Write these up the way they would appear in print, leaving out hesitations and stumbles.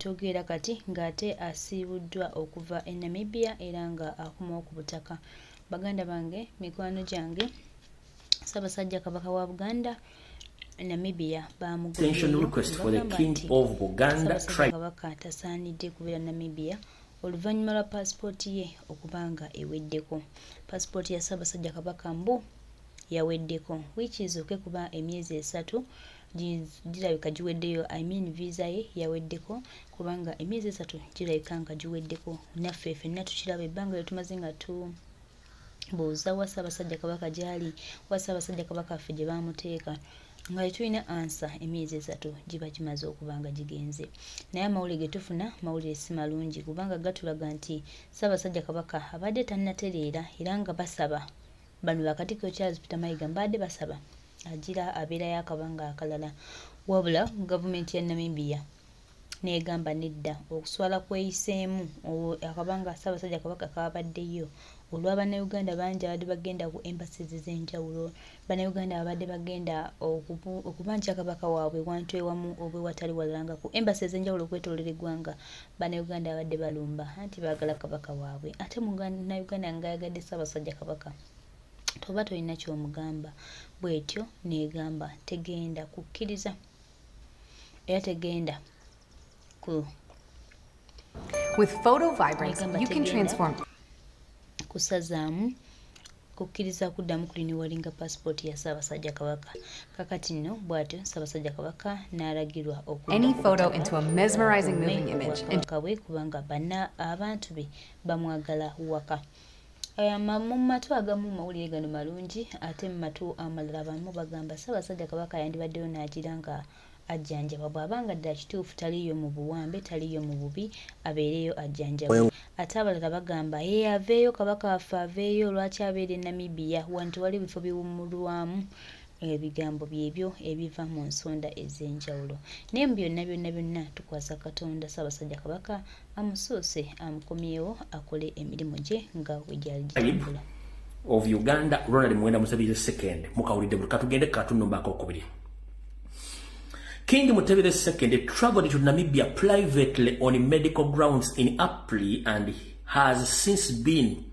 Twogerera kati ng'ate asiibuddwa okuva e Namibia era nga akomawo ku butaka. Baganda bange, mikwano gyange, Ssaabasajja Kabaka wa Buganda Namibia Extension baamugobyeyo ne request for the bagamba King nti of Buganda Ssaabasajja tribe. Kabaka tasaanidde kubeera Namibia oluvannyuma lwa paasipooti ye okuba nga eweddeko. Paasipooti ya Ssaabasajja Kabaka mbu yaweddeko which is okay kuba emyezi 3 girabika giweddeyo, I mean visa ye yaweddeko kubanga emyezi 3 girabika nga giweddeko. Naffe ffenna tukiraba ebbanga lye tumaze nga tubuuza wa Ssaabasajja Kabaka gy'ali, wa Ssaabasajja Kabaka ffe gye baamuteeka, nga tetulina ansa. Emyezi 3 giba gimaze okuba nga gigenze, naye amawulire ge tufuna mawulire si malungi kubanga gatulaga nti Ssaabasajja Kabaka abadde tannatereera era nga basaba bano ba Katikkiro Charles Peter Mayiga mbadde basaba agira abeerayo akabanga akalala, wabula gavumenti ya Namibia n'egamba nedda. Okuswala kweyiseemu akabanga Ssaabasajja Kabaka kaabaddeyo olwa Bannayuganda bangi abadde bagenda ku embassies ez'enjawulo, Bannayuganda abadde bagenda okubanja Kabaka waabwe wantu ewamu oba ewatali walala, nga ku embassy ez'enjawulo okwetooloola eggwanga Bannayuganda abadde balumba anti baagala Kabaka waabwe. Ate Munnayuganda ng'ayagadde Ssaabasajja Kabaka toba tolina ky'omugamba. Bw'etyo n'egamba tegenda kukkiriza era tegenda ku With Photo Vibrance, negamba you can tegenda transform kusazaamu kukkiriza kuddamu kuliniwalinga paasipooti ya Ssaabasajja Kabaka. Kakati nno bw'atyo Ssaabasajja Kabaka n'alagirwa okudda any ku photo butaka into a mesmerizing akuume moving image and obwakabaka bwe kubanga banna abantu be bamwagala waka. Mu matu agamu mawulire gano malungi, ate mu matu amalala abamu bagamba Ssaabasajja Kabaka yandibaddeyo n'agira nga ajjanjabwa bw'aba nga ddala kituufu taliiyo mu buwambe, taliiyo mu bubi, abeereyo ajjanjabwe. Ate abalala bagamba ye aveeyo, Kabaka waffe aveeyo, lwaki abeera e Namibia wano tewali bifo biwummulwamu. Ebigambo byebyo ebiva mu nsonda ez'enjawulo. Naye mu byonna byonna byonna tukwasa Katonda Ssaabasajja Kabaka amusuuse amukomyewo akole emirimu gye nga bwe gyali gitambula. Of Uganda Ronald Muwenda Mutebi II mukawulidde buli katugende katunumbako okubiri. King Mutebi II traveled to Namibia privately on medical grounds in April and has since been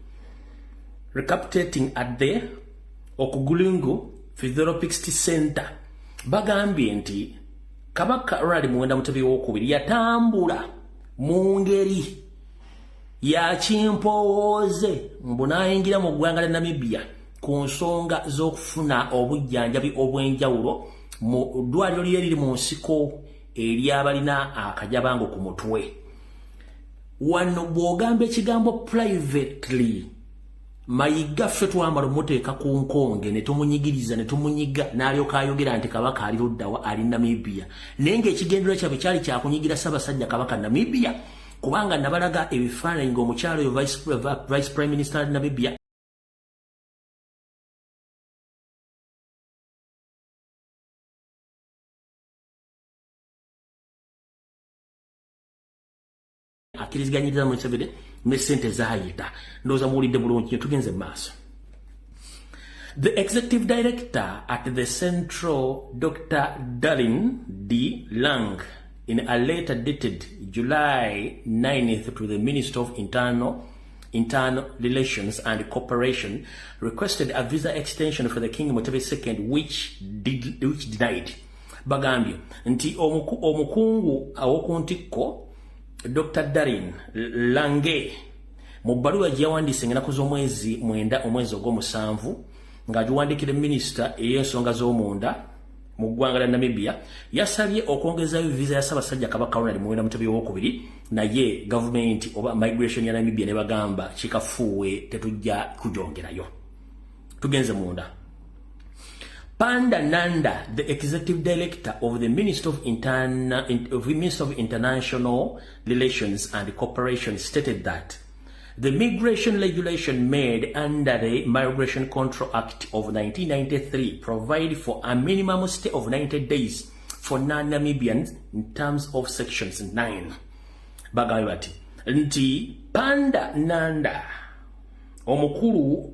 recapitating at the Okugulingu Physiotherapist Center. Bagambye nti Kabaka Ronald Muwenda Mutebi owokubiri yatambula mu ngeri ya kimpowooze mbu n'ayingira mu ggwanga lya Namibia ku nsonga z'okufuna obujjanjabi obw'enjawulo mu ddwaliro lye eriri mu nsiko eryabalina akajabango ku mutwe. Wano bw'ogamba ekigambo privately, Mayiga ffe twamala omuteeka ku nkonge ne tumunyigiriza ne tumunyiga n'alyoka ayogera nti Kabaka ali luddawa, ali Namibia, naye ng'ekigendererwa kyabwe kyali kyakunyigira Ssaabasajja Kabaka Namibia, kubanga nabalaga ebifaananyi ng'omukyalo oyo vice prime minister Namibia akkiriziganyiriza mu Museveni ne ssente zaayita. Ndowooza muwulidde bulungi, tugenze mu maaso. The executive director at the Central, Dr. Darlin D. Lang, in a letter dated July 9th to the Minister of Internal Relations and Cooperation, requested a visa extension for the King Mutebi II, which denied. Bagambye nti omukungu aw'oku ntikko Dr. Darin Lange mu bbaluwa gye yawandiise ennaku z'omwezi 9 omwezi ogw'omusanvu ng'agiwandiikira minisita ey'ensonga z'omunda mu ggwanga lya Namibia, yasabye okwongezayo visa ya Ssaabasajja Kabaka Ronald Muwenda Mutebi owokubiri, naye gavumenti oba migration ya Namibia ne bagamba kikafuuwe, tetujja kugyongerayo. Tugenze munda. Panda Nanda, the executive director of the Minister of International Relations and Cooperation, stated that the migration regulation made under the Migration Control Act of 1993 provide for a minimum stay of 90 days for non-Namibians in terms of sections 9. Bagambye bati nti Panda Nanda omukulu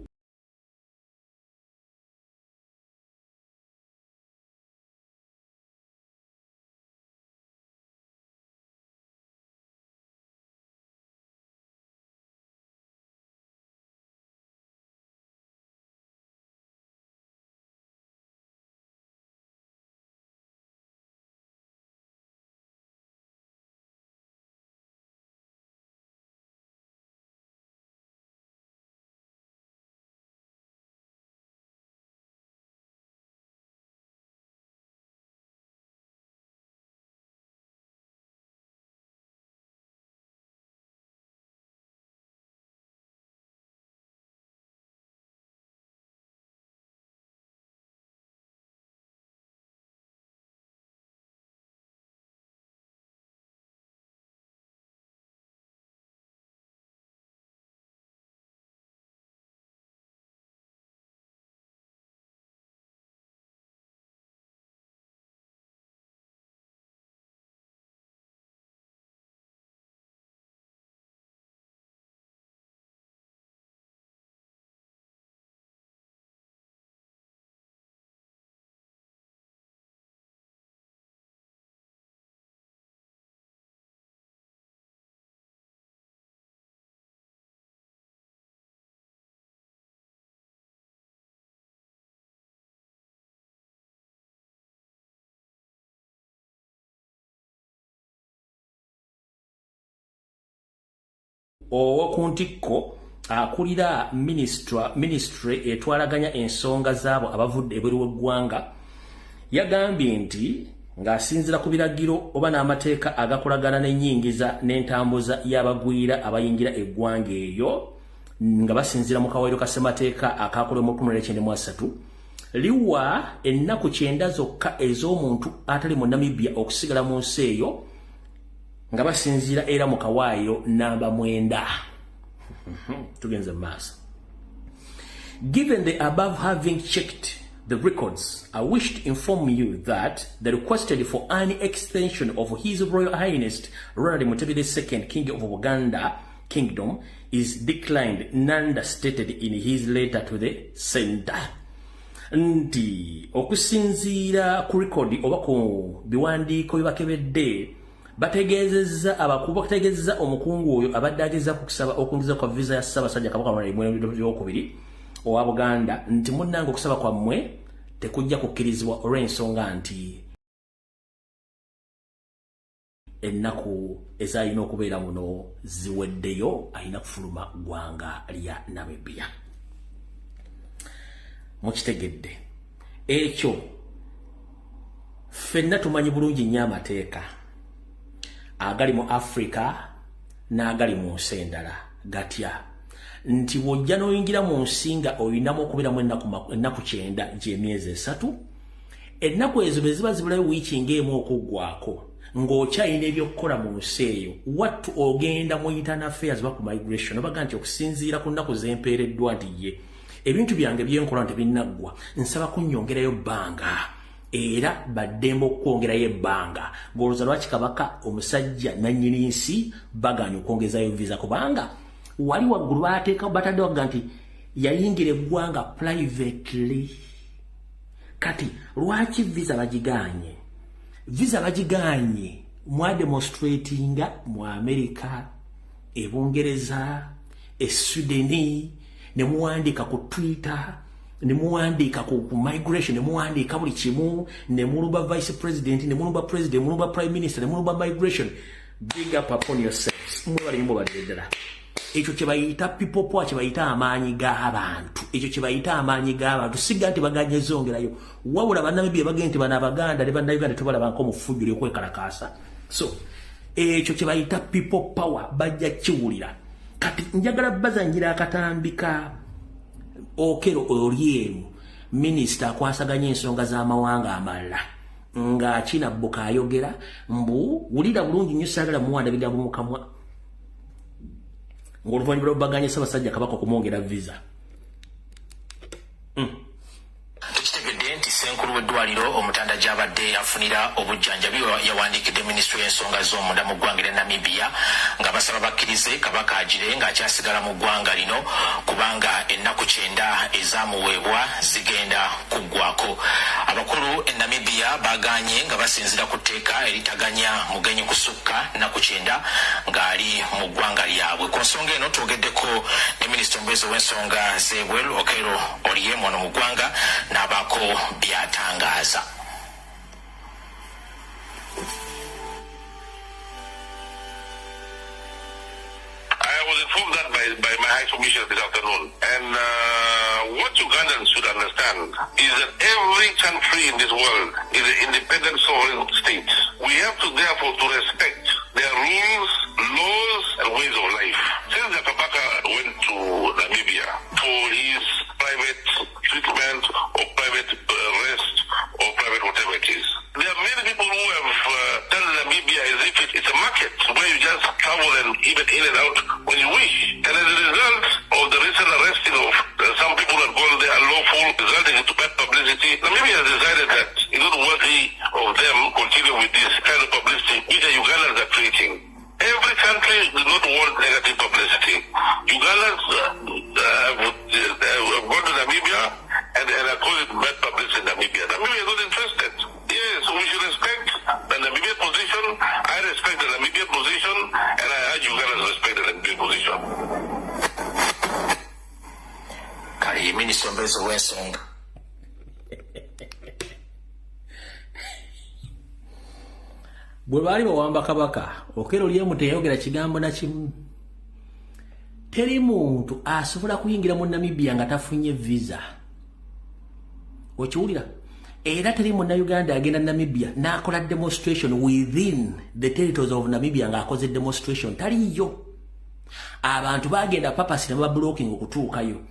ow'oku ntikko akulira ministry etwalaganya ensonga zaabo abavudde ebweru w'eggwanga yagambye nti ng'asinziira ku biragiro oba n'amateeka agakolagana n'ennyingiza n'entambuza y'abagwira abayingira eggwanga eyo nga basinziira mu kawaayiro ka ssemateeka akakolebwa mu 1993 liwa ennaku 90 zokka ez'omuntu atali mu Namibia okusigala mu nsi eyo nga basinziira era mu kawaayiro namba 9. Tugenze mu maaso. Given the above, having checked the records, I wish to inform you that the requested for an extension of His Royal Highness Ronald Mutebi II, King of Buganda Kingdom, is declined, Nanda stated in his letter to the center. Nti okusinziira ku rekodi oba ku biwandiiko bye bakebedde, bategeezezza abakuba, bategeezezza omukungu oyo abadde agezaako okusaba okwongeza kwa visa ya Ssaabasajja Kabaka Ronald II owa Buganda nti munnange, okusaba kwammwe tekujja kukkirizibwa olw'ensonga nti ennaku ezalina okubeera muno ziweddeyo, alina kufuluma ggwanga lya Namibia. Mukitegedde ekyo? Ffenna tumanyi bulungi nnyo amateeka agali mu Africa n'agali mu nsi endala gatya nti bw'ojja n'oyingira mu nsi nga olinamu okubeeramu ennaku 90, gy'emyezi 3, ennaku ezo bwe ziba zibulayo wiiki ng'emu okuggwako ng'okyalina ebyokukola mu nsi eyo, wattu ogenda mu internal affairs ba ku migration obaga nti okusinziira ku nnaku zempeereddwa nti ye ebintu byange byenkola nti binnaggwa, nsaba kunnyongerayo bbanga, era baddembe okukwongerayo ebbanga. Ng'olowooza lwaki kabaka omusajja nannyini nsi bagaanye okwongezayo visa? Kubanga wali waggulu bateeka batadde wagga nti yayingira eggwanga privately. Kati lwaki visa bagigaanye? Visa bagigaanye mwademonstratinga mu America, Ebungereza, e Sweden, ne muwandiika ku Twitter, ne muwandiika ku migration, ne muwandiika buli kimu, ne mulumba vice president, ne mulumba president, ne mulumba prime minister, ne mulumba migration. Big up upon yourselves, mwebale, mubalire ddala. Ekyo kye bayita people power, kye bayita amaanyi g'abantu. Ekyo kye bayita amaanyi g'abantu. Siga nti baganye zongerayo, wabula Bannamibia bagende nti bano Abaganda ne Bannayuganda tebalaba nk'omufujjo lyokwekalakaasa. So ekyo kye bayita people power, bajja kiwulira. Kati njagala bazannyira akatambi ka Okello Oryem, minisita akwasaganya ensonga z'amawanga amalala, ng'akinabbuka ayogera mbu wulira bulungi nnyo, saagala muwanda bigambo mu kamwa, ng'oluvannyuma lw'obaganye Ssaabasajja Kabaka okumwongera visa. Tukitegedde nti ssenkulu w'eddwaliro Omutanda gy'abadde afunira obujjanjabi yawandiikidde minisitule y'ensonga z'omunda mu ggwanga erya Namibia nga basaba bakkirize kabaka agire ng'akyasigala mu ggwanga lino, kubanga ennaku 90 ezaamuweebwa zigenda kuggwako. Abakulu e Namibia baganye nga basinziira ku tteeka eritaganya mugenyi kusukka nnaku 90 ng'ali mu ggwanga lyabwe. Ku nsonga eno twogeddeko ne minisita omubeezi ow'ensonga z'ebweru, Okello Oryem, wano mu ggwanga n'abaako by'atangaaza. I was informed that by my High Commissioner this afternoon. And what Ugandans should understand is that every country in this world is an independent sovereign state. We have to therefore to respect their rules, laws, and ways of life. Since the Kabaka went to Namibia for his private treatment or private rest or private whatever it is, there are many people who have done Namibia as if it's a market where you just travel and even in and out when you wish. And as a result of the recent arresting of some people that gone there unlawful, resulting into bad publicity, Namibia has decided that it's not worthy of them continue with this kind of publicity which the Ugandans are creating. Every country does not want negative publicity. Ugandans have gone to Namibia and are causing bad publicity in Namibia. Namibia is not interested. Yes, we should respect the Namibian position. I respect the Namibian position, and I urge Ugandans to respect the Namibian position. Kale minisita omubeezi ow'ensonga Bwe baali bawamba kabaka, Okello Oryem teyayogera kigambo na kimu. Teri muntu asobola kuyingira mu Namibia nga tafunye visa. Okiwulira? Era teri munnayuganda agenda Namibia n'akola demonstration within the territories of Namibia ng'akoze demonstration. Taliyo. Abantu bagenda purpose ne bablocking okutuukayo.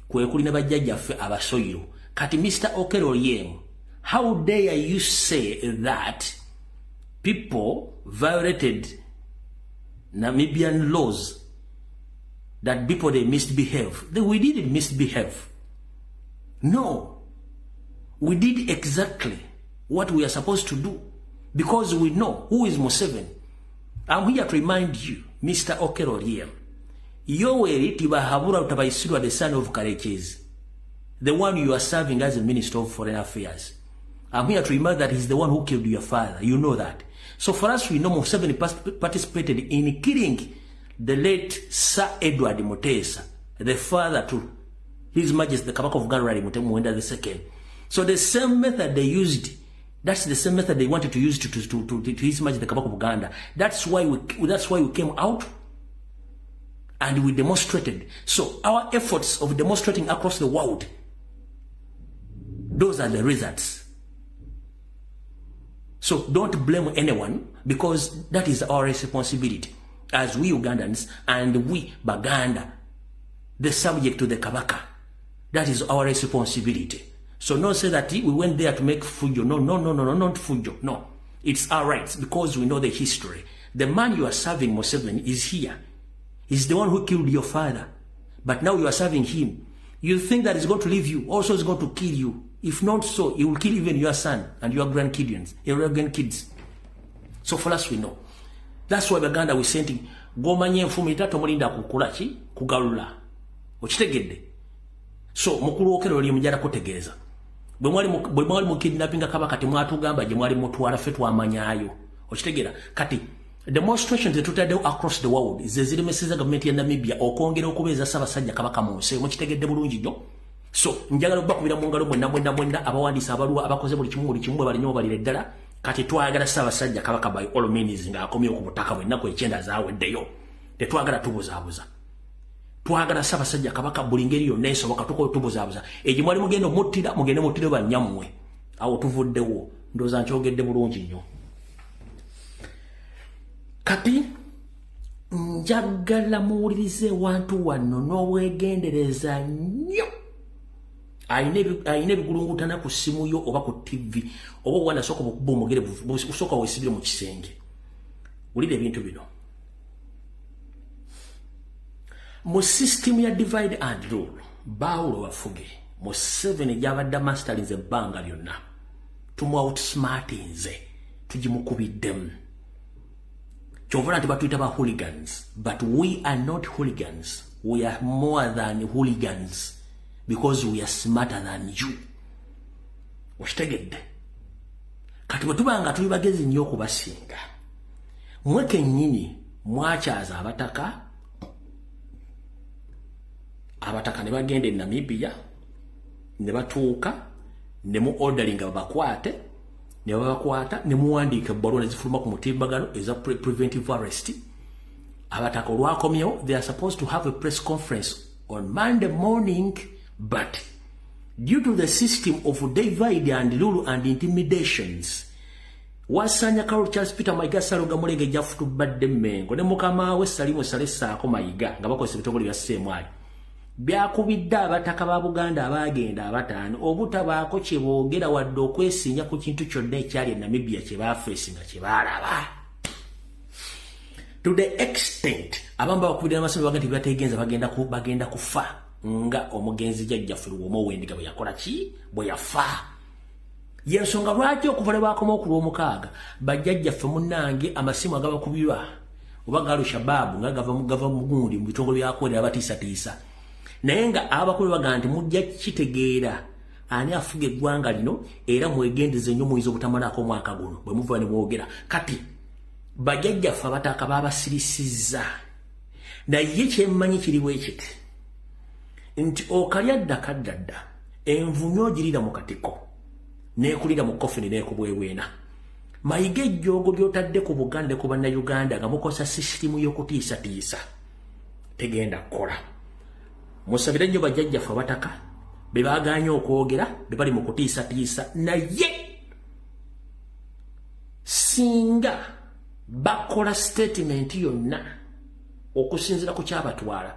Kwe kuli ne bajjajjaffe abasoyiro. Kati Mr. Okello Oryem, how dare you say that people violated Namibian laws, that people, they misbehave? We didn't misbehave. No. We did exactly what we are supposed to do because we know who is Museveni. I'm here to remind you, Mr. Okello Oryem, Yoweri Tibuhaburwa Rutabayisirwa, the son of Karekezi, the one you are serving as a Minister of Foreign Affairs. I'm here to remind that he's the one who killed your father. You know that. So for us, we know Museveni participated in killing the late Sir Edward Mutesa, the father to His Majesty the Kabaka of Uganda, Muwenda II. So the same method they used, that's the same method they wanted to use to His Majesty the Kabaka of Uganda. That's why we came out and we demonstrated. So our efforts of demonstrating across the world, those are the results. So don't blame anyone, because that is our responsibility as we Ugandans and we Baganda, the subject to the Kabaka. That is our responsibility. So don't say that we went there to make fujo. No, no, no, no, no, not fujo. No. It's our rights because we know the history. The man you are serving, Museveni, is here. He's the one who killed your father. But now you are serving him. You think that he's going to leave you. Also, he's going to kill you. If not so, he will kill even your son and your grandkids, your grandkids. So for us, we know. That's why Baganda, we sent gw'omanyi enfumita tomulinda kukula ki kugalula. Okitegedde? So mukulu Okello oli mujala kutegeeza. Bwe mwali mu kidnappinga Kabaka, temwatugamba gye mwali mutwala, ffe twamanyaayo. Okitegeera? Kati demonstrations zetutaddewo across the world ze ziremeseza gavumenti ya Namibia okwongera okubeeza Ssaabasajja Kabaka mu nsi. Mukitegedde bulungi nnyo. So njagala okubakubira mu ngalo mwenna, mwenna, mwenna abawandiisa abaluwa, abakoze buli kimu, buli kimu, bwe balinyo balire ddala. Kati twagala Ssaabasajja Kabaka by all means ng'akomyewo ku butaka bwe. Ennaku 90 zaaweddeyo, tetwagala tubuzaabuza. Twagala Ssaabasajja Kabaka buli ngeri yonna esoboka. Tukola tubuzaabuza egyo mwali mugenda omuttira, mugende muttire bannyammwe. Awo tuvuddewo. Ndowooza nkyogedde bulungi nnyo. Kati njagala muwulirize ewantu wano n'obwegendereza nnyo. Ayina ebigulungutana ku ssimu yo oba ku TV oba obwana, sooka bukuba omugere, usooka weesibire mu kisenge, wulira ebintu bino. Mu system ya divide and rule, baawulo bafuge, Museveni gyabadde mastalinze ebbanga lyonna, tumu outsmartinze, tugimukubiddemu. Kyova nti batuyita ba hooligans, but we are not hooligans. We are more than hooligans because we are smarter than you. Okitegedde? Kati bwe tuba nga tuli bagezi nnyo okubasinga, mwe kennyini mwakyaza abataka, abataka ne bagenda e Namibia ne batuuka ne mu orderinga babakwate, ne babakwata, ne muwandiika ebbaluwa ne zifuluma ku mutimbagano eza preventive arrest. Abataka olwakomyewo, they are supposed to have a press conference on Monday morning, but due to the system of divide and rule and intimidations, wasanya Karol Charles Peter Mayiga Saloga Mulenge jafutubadde Mmengo ne mukama we Salimu Sale Saako Mayiga nga bakozesa ebitongole bya Sseemwali, byakubidde abataka ba Buganda abaagenda abataano obutabaako kye boogera wadde okwesinya ku kintu kyonna ekyali e Namibia kye baafeesinga, kye baalaba, to the extent abamu babakubidde n'amasimu baga nti bategenza bagenda kufa nga omugenzi jjajjaffe Luwoma Owendiga bwe yakola ki, bwe yafa. Yensonga lwaki okuva lwe bakoma ku Lwomukaaga, bajjajjaffe munnange amasimu agabakubirwa oba ga Al-Shabaab nga gava mugundi mu bitongole byakwera abatiisatiisa, naye nga abakulu bagaa nti mujja kitegeera ani afuga eggwanga lino, era mwegendeze nnyo, muyinza obutamalaako omwaka guno bwe muva ne mwogera. Kati bajjajjaffe abataka babasirisizza, naye kyemmanyi kiri bwe kiti nti okalya dda kadda dda, envunyu ogirira mu katiko nekulira mu kofini nekubwebwena. Mayiga, ejjoogo lyotadde ku Buganda, ku Bannayuganda, nga mukozesa sisitimu y'okutiisatiisa, Tegenda kukola. Musabire nnyo bajjajjaffe abataka be baagaanye okwogera, be bali mu kutiisatiisa, naye singa bakola statement yonna okusinziira ku kyabatwala,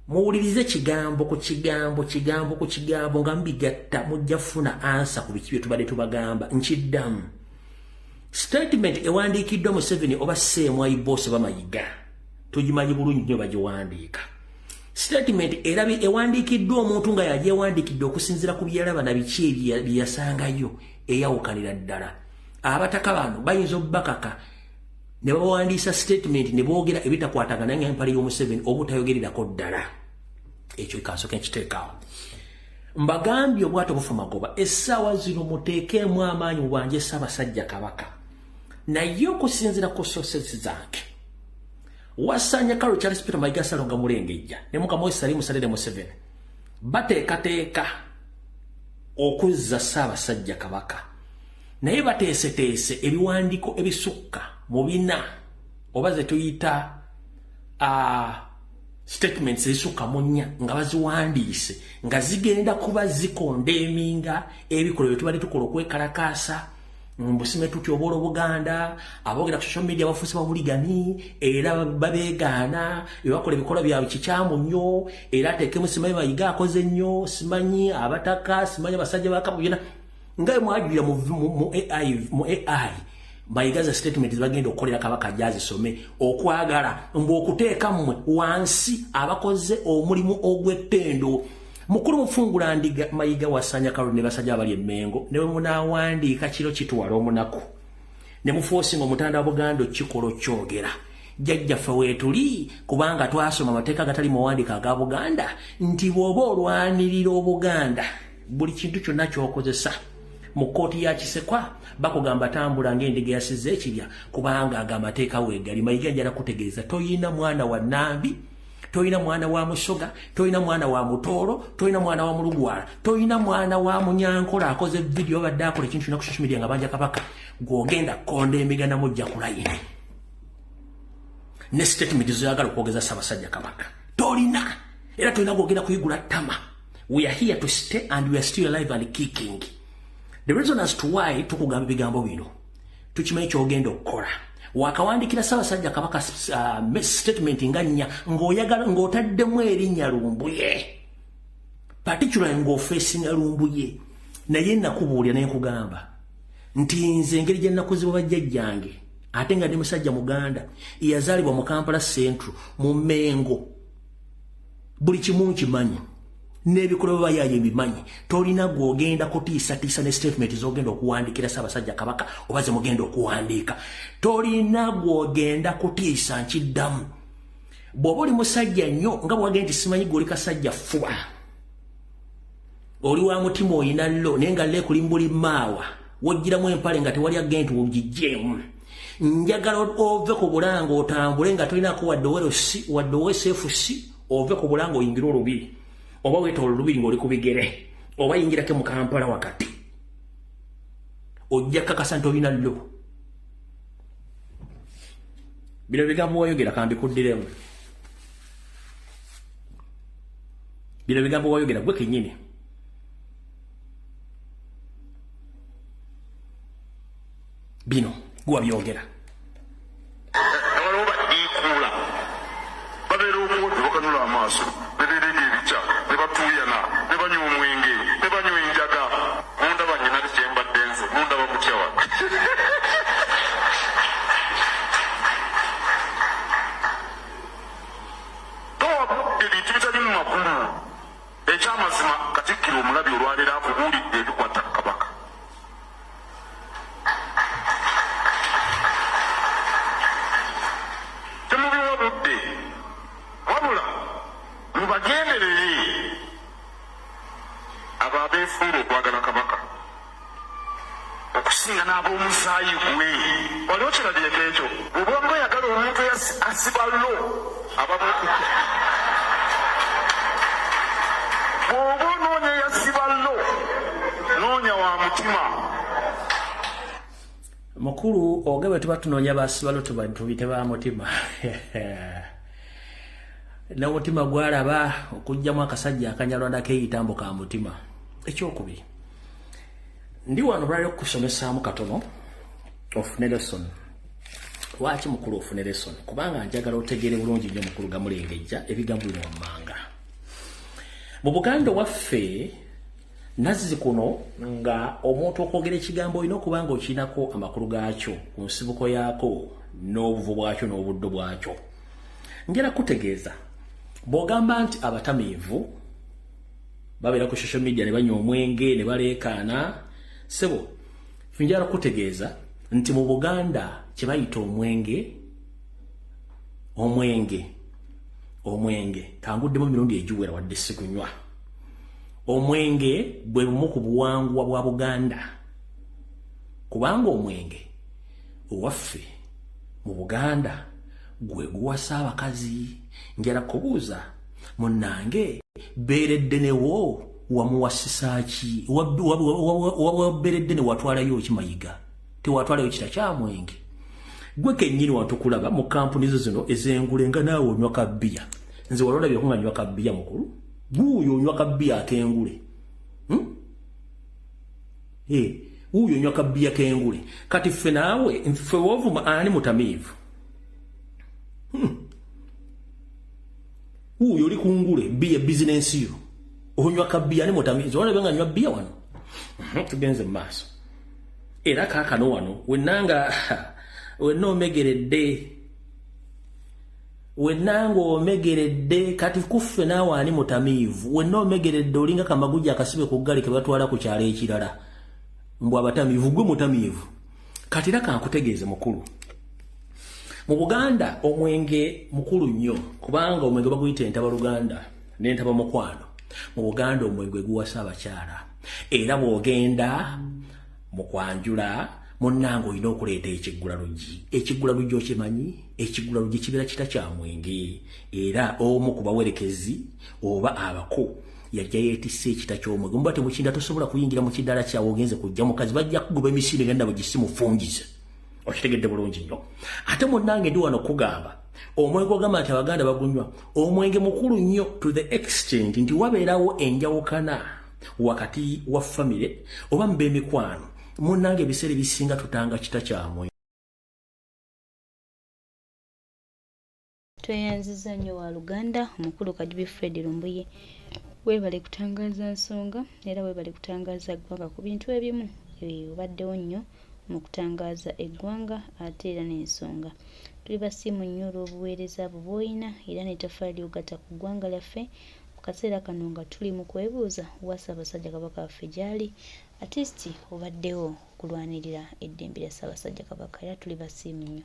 muwulirize kigambo ku kigambo, kigambo ku kigambo, nga mubigatta mujja kufuna ansa ku biki bye tubadde tubagamba. Nkiddamu, statement ewandiikiddwa Museveni oba Sseemwayi Boss Bamayiga tugimanyi bulungi nnyo bagiwandiika. Statement era ewandiikiddwa omuntu nga yagyewandiikidde okusinziira ku byalaba na biki bye yasangayo, eyawukanira ddala. Abataka bano bayinza obbakaka ne bawandiisa statement ne boogera ebitakwatagana ng'empale y'Omuseveni obutayogererako ddala. Ekyo kansooke nkiteekaawo. Mbagambye obwato bufa magoba. Essaawa zino muteekeemu amaanyi mubanje Ssaabasajja Kabaka. Naye okusinziira ku sources zange, Wasanya Karol Charles Peter Mayiga Ssalonga Mulengejja ne mukama we Salim Saleh Museveni bateekateeka okuzza Ssaabasajja Kabaka, naye bateeseteese ebiwandiiko ebisukka mu bina oba ze tuyita statements ezisukka mu nnya nga baziwandiise nga zigenda kuba zikondeeminga ebikolwa bye tubadde tukola okwekalakaasa. Mbusime tutyobola Obuganda, aboogera ku social media bafuuse babuligani era babeegaana, ebakola ebikolwa byabwe kikyamu nnyo, era ateekemu simanyi Mayiga akoze nnyo, simanyi abataka, simanyi abasajja ba Kabaka, byonna nga bwe mwajulira mu AI. Mayiga za statement zibagenda okukolera Kabaka gyazisome okwagala mbu okuteeka mmwe wansi abakoze omulimu ogw'ettendo. Mukulu mufungula ndiga Mayiga Wasanya Karol ne basajja abali emmengo ne bwe munaawandiika kiro kitwala omunaku ne mufoosinga omutanda wa Buganda okukikola okyogera. Jjajjaffe weetuli kubanga twasoma amateeka agatali muwandiika aga Buganda nti bw'oba olwanirira Obuganda buli kintu kyonna ky'okozesa mu kkooti ya Kisekwa bakugamba tambula ng'endiga yasizza ekibya, kubanga ago amateeka weegali. Mayiga njala kutegeeza toyina mwana wa Nambi, toyina mwana wa Musoga, toyina mwana wa Mutooro, toyina mwana wa Mulugwala, toyina mwana wa Munyankola akoze vidiyo badde akola ekintu kyonna ku social media nga banja Kabaka gw'ogenda kukonda emigana mujja ku layini ne statement zoyagala okwogeza Ssaabasajja Kabaka. Tolina, era tolina gw'ogenda kuyigula ttama. We are here to stay and we are still alive and kicking. The reason as to why tukugamba ebigambo bino, tukimanyi ky'ogenda okukola. Wakawandikira Ssaabasajja Kabaka statement nga nnya ng'oyagala ng'otaddemu erinnya Lumbuye, particularly ng'ofeesinga Lumbuye. Naye nakubuulira ne nkugamba nti nze engeri gye nakuzibwa bajjajjange, ate nga ndi musajja Muganda eyazaalibwa mu Kampala Central mu Mengo, buli kimu nkimanyi n'ebikolwa bayaye mbimanyi. Tolina gw'ogenda kutiisatiisa ne statement z'ogenda okuwandiikira Ssaabasajja Kabaka oba ze mugenda okuwandiika. Tolina gw'ogenda kutiisa, nkiddamu. Bw'oba oli musajja nnyo nga bw'wagenda nti simanyi gw'oli kasajja ffuba, oli wa mutima oyina llo, naye nga llo ekuli mbuli maawa woggyiramu empale nga tewali agenda ogiggyemu. Njagala ove ku Bulanga otambule nga tolinako wadde owerosi wadde owesefusi, ove ku Bulanga oyingire olubiri oba weetoola olubiri ng'oli ku bigere oba yingirako mu Kampala wakati, ojja kakasa nti olina llo. Bino bigambo wayogera, kambikuddiremu. Bino bigambo wayogera gwe kennyini. Bino gwe wabyogera. Waliwo badiikuula babeera okwo ne bakanula amaaso ne beereega ebikya ne batuuyana ne banywa omwenge ne banywa enjaga. Mundaba nyina kyembadde nze mundaba mutya wa towa budde bintu bitali mu makulu. Ekyamazima Katikkiro omulabi olwaleero akubuulidde ebikwata ku Kabaka. Temubiwa budde, wabula mubagenderere abo abeefuula okwagala Kabaka okusinga n'ab'omusaayi gwe. Wali okirabyeko ekyo? Bw'oba oyagala omuntu asiba lo bw'oba onoonya eyasiba lo, noonya wa mutima. Mukulu oge bwe tuba tunoonya basibalo tubite ba mutima. N'omutima gwalaba okugyamu akasajja akanyalwanda keeyitambo ka mutima. Ekyokubiri, ndi wano lwali okusomesaamu katono ofune lesson. Lwaki mukulu ofune lesson? Kubanga njagala otegeere bulungi nnyo mukulu Gamulengejja ebigambo bino wammanga. Mu Buganda waffe nazzi kuno nga omuntu okwogera ekigambo olina okuba nga okirinako amakulu gaakyo ku nsibuko yaako n'obuvu bwakyo n'obuddo bwakyo. Njala kutegeeza bw'ogamba nti abatamiivu babeera ku social media ne banywa omwenge ne baleekaana, ssebo njala kutegeeza nti mu Buganda kye bayita omwenge, omwenge kanguddemu emirundi egiwera wadde sikunywa. Omwenge bwe bumu ku buwangwa bwa Buganda, kubanga omwenge owaffe mu Buganda gwe guwasa abakazi. Njala kubuuza munnange, beeredde newo wamuwasisa ki? Wabeeredde ne watwalayo ki Mayiga? Tewatwalayo kita kya mwenge. Gwe kennyini watukulaba mu kampuni zo zino ez'engule nga naawe onywa kabbiya. Nze walolabyeko nga nywa kabbiya mukulu? Guuyo onywa kabbiya ak'engule. Wuuyo onywa kabbiya k'engule. Kati ffe naawe, ffe wovuma ani mutamiivu? Wuuyo oli ku ngule, bbiya bizinensi yo. Onywa kabbiya ani mutamiivu? Walabye nga nywa bbiya wano? Tugenze mu maaso. Era kaakano wano, wennanga wenna omegeredde. Wennanga omegeredde, kati kuffe naawe ani mutamiivu? Wenna omegeredde olinga kamagujja akasibe ku ggaali ke batwala ku kyalo ekirala. Mbw abatamiivu, gwe mutamiivu. Kati era kankutegeeze mukulu. Mu Buganda omwenge mukulu nnyo, kubanga omwenge baguyita entaba Luganda n'entaba mukwano. Mu Buganda omwenge guwasa abakyala. Era bw'ogenda mu kwanjula munnange olina okuleeta ekiggulaluggi. Ekiggulaluggi okimanyi? Ekiggulaluggi kibeera kita kya mwenge. Era omu ku bawerekezi oba abako yajja yeetisse ekita ky'omwenge. Muba temukinda tosobola kuyingira mu kidaala kyawe ogenze kujja mukazi, bajja kukugoba emisinde nga nabo gisimufungize. Okitegedde bulungi nnyo. Ate munnange ndi wano kugamba omwenge ogamba nti Abaganda bagunywa, omwenge mukulu nnyo to the extent nti wabeerawo enjawukana wakati wa famire oba mu b'emikwano. Munnange ebiseera ebisinga tutanga kita kya mwenge. Tweyanziza nnyo wa Luganda omukulu Kajubi Fred Lumbuye, weebale kutangaaza nsonga era weebale kutangaaza ggwanga ku bintu ebimu. Obaddewo nnyo mu kutangaaza eggwanga ate era n'ensonga. Tuli basiimu nnyo olw'obuweereza bwo bw'olina era n'ettaffaali ly'ogatta ku ggwanga lyaffe mu kaseera kano nga tuli mu kwebuuza wa Ssaabasajja Kabaka waffe gy'ali. At least obaddewo okulwanirira eddembe lya Ssaabasajja Kabaka era tuli basiimu nnyo.